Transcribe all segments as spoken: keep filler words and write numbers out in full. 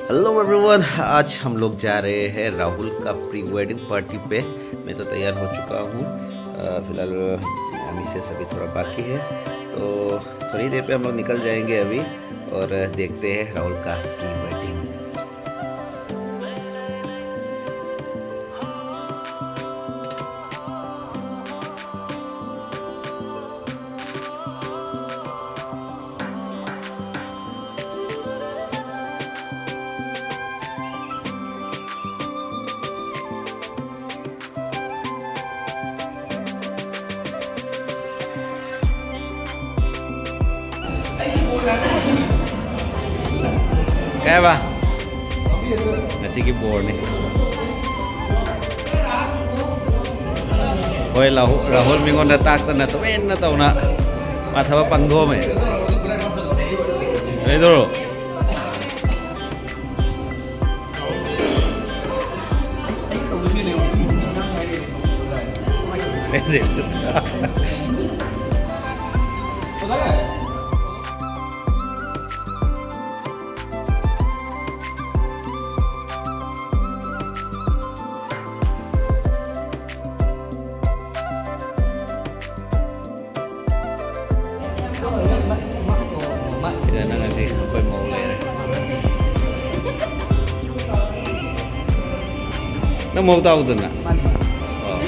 Hello everyone, आज हम लोग जा रहे हैं राहुल का प्री वेडिंग पार्टी पे। मैं तो तैयार हो चुका हूँ। अ, फिलहाल मिसेस अभी थोड़ा बाकी है, तो थोड़ी देर पे हम लोग निकल जाएंगे अभी और देखते हैं राहुल का प्री वेडिंग। ꯀꯩ ꯍꯥꯏꯕ? ꯉꯁꯤꯒꯤ ꯕꯣꯔꯅꯤ꯫ ꯍꯣꯏ, ꯂꯥꯍꯨ-, ꯔꯥꯍꯨꯜ ꯃꯤꯉꯣꯟꯗ ꯇꯥꯛꯇꯅ ꯇꯨꯃꯤꯟꯅ ꯇꯧꯅ ꯃꯥ ꯊꯕꯛ ꯄꯥꯡꯊꯣꯛꯑꯝꯃꯦ꯫ ꯀꯩꯗꯧꯔꯣ? ꯁꯤꯗ ꯅꯪ ꯉꯁꯤ ꯑꯩꯈꯣꯏ ꯃꯧ ꯂꯩꯔꯦ꯫ ꯅꯪ ꯃꯧ ꯇꯥꯎꯗꯅ꯫ ꯑꯣ꯫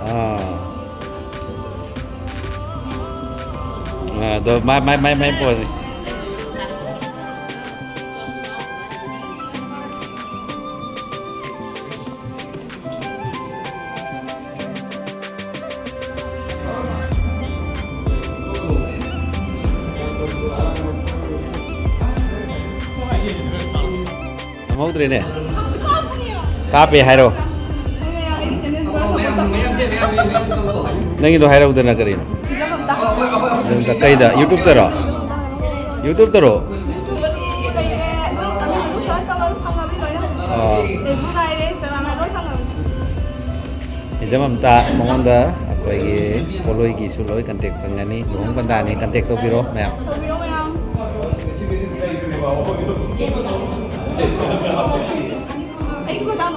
ꯑꯥ꯫ ꯑꯥ, ꯑꯗꯣ ꯃꯥꯏ, ꯃꯥꯏ, ꯃꯥꯏ, ꯃꯥꯏ ꯄꯣꯁꯅꯤ꯫ ꯈꯪꯍꯧꯗ꯭ꯔꯦꯅꯦ꯫ ꯀꯥꯞꯄꯦ ꯍꯥꯏꯔꯣ꯫ ꯅꯪꯒꯤꯗꯣ ꯍꯥꯏꯔꯧꯗꯅ ꯀꯔꯤꯅꯣ? ꯑꯗꯨꯝꯇ ꯀꯩꯗ? YouTube-ꯇꯔꯣ? YouTube-ꯇꯔꯣ? ꯑꯥ꯫ ꯍꯤꯖꯝ ꯑꯝꯇ ꯃꯉꯣꯟꯗ ꯑꯩꯈꯣꯏꯒꯤ ꯄꯣꯠꯂꯣꯏꯒꯤꯁꯨ ꯂꯣꯏ contact ꯐꯪꯒꯅꯤ꯫ ꯂꯨꯍꯣꯡ ꯄꯟꯊꯥꯅꯤ, contact ꯇꯧꯕꯤꯔꯣ ꯃꯌꯥꯝ꯫ ꯇꯧꯕꯤꯔꯣ ꯃꯌꯥꯝ꯫ ꯑꯩ ꯈꯨꯗꯥꯡ